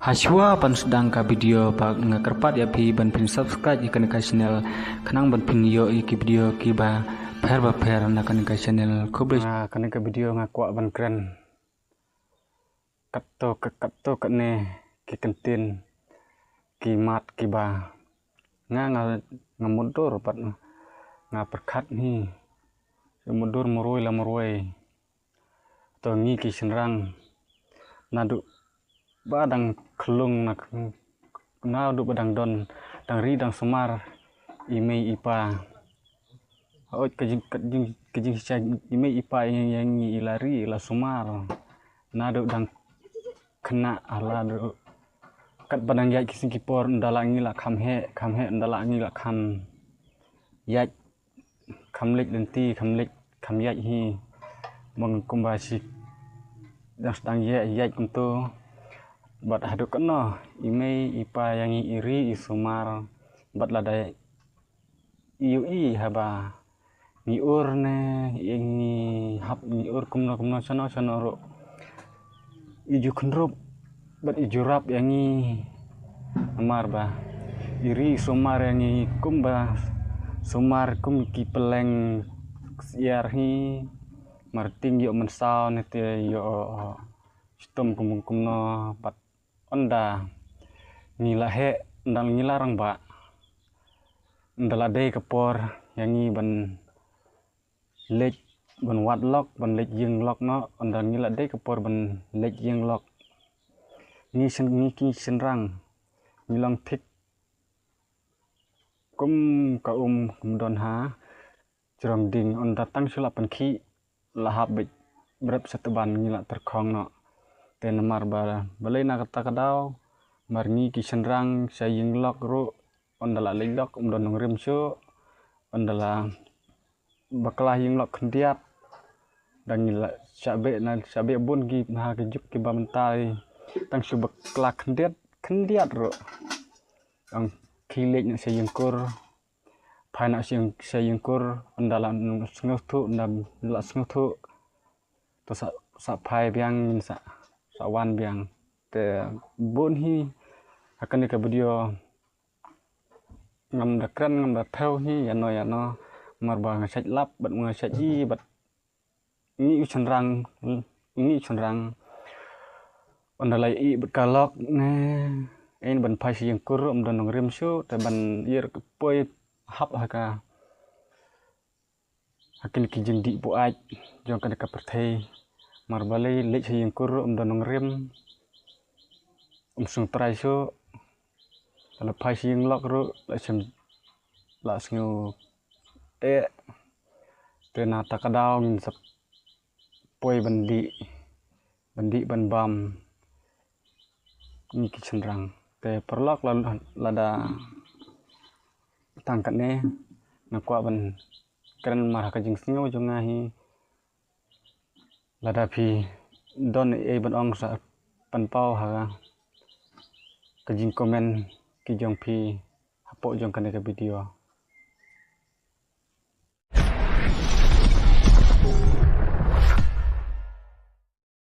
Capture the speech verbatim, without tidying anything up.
Hashwa ban sdang ka video, ba nga kyrpad ïa phi ban phin subscribe ïa kane ka channel, khnang ban phin ïoh ïa ki video kiba pher ba pher na kane ka channel. Khublei. Ah, kane ka video nga kwah ban kren katto ka, katto katne ki kyntien ki mat kiba nga, nga, nga mutdur pat nga pyrkhat hi. Mutdur marwei la marwei. To ngi ki shynrang, naduh ba dang khlung na, naduh ba dang don, dang ri dang sumar i mei i pa. Hooid ka jing, ka jing, ka jingshisha i mei i pa ïa, ïa ngi i la ri i la sumar. Naduh dang khynnah, ha la duh katba dang ïaid ki sngi ki por, ynda la ngi la kham heh, kham heh, ynda la ngi la kham ïaid, kham leit lynti, kham leit, kham ïaid hi. Mong kumba shi dang sdang ïaid, ïaid kumto. Bad haduh katno i mei i pa ïa ngi i ri i sumar. Bad lada ïohi haba ngi ur ne, ïa ngi hap ngi ur kumno kumno, shano shano ruh, i ju khynrup bad i ju rap ïa ngi. Namar ba i ri i sumar ïa ngi kumba sumar kum ki pylleng ksiar hi. Mar ting ïoh mynsaw ne te ïoh shitom kum kumno, bad ynda ngi la heh, ynda ngi la rangbah, ynda la dei ka por ïa ngi ban leit, ban wad lok, ban leit ïeng lok noh, ynda ngi la dei ka por ban leit ïeng lok. Ngi shyn, ngi ki shynrang ngi long thik kum ka um kum don ha jrong ding, ynda tang shu la pynkhih la hap beit brep sha tban ngi la tyrkhong noh. Te namar ba, balei na kata ka daw, mar ngi ki shynrang sha ïeng lok ruh, ynda la leit lok ym don nongrim shuh, ynda la bakla ïeng lok khyndiat, dang ngi la shah beh na, shah beh bun ki ha ki juk kiba mynta, tang shu bakla khyndiat, khyndiat ruh. Dang ki leit na sha ïeng kur, phai na sha ïeng, sha ïeng kur, ynda la sngewthuh, ynda la sngewthuh, to sa, sa phai biang, sa, sa wan biang. Te bun hi ha kane ka video. Ngam da kren, ngam da thew hi ïano ïano, mar ba nga shait lap bad nga shait ï bad ngi u shynrang, ngi u shynrang. Ynda la ï bad ka lok ne, ïn ban phai sha ïeng kur ym don nongrim shuh, te ban ïa ka poi hap ha ka, ha kine ki jingdih buaid jong kane ka pyrthei. Mar balei leit sha ïeng kur ym don nongrim, ym sngewtrai shuh. La phai sha ïeng lok ruh la shem, la sngew eh. Te na kata ka daw ngin sa poi ban dih, ban dih ban bam ngi ki shynrang. Te paralok, la, lada tang katne nga kwah ban kren mar ha ka jingsngew jong nga hi. Lada phi don ei ei ban ong sa pynpaw ha ka jingcomment ki jong phi hapoh jong kane ka video.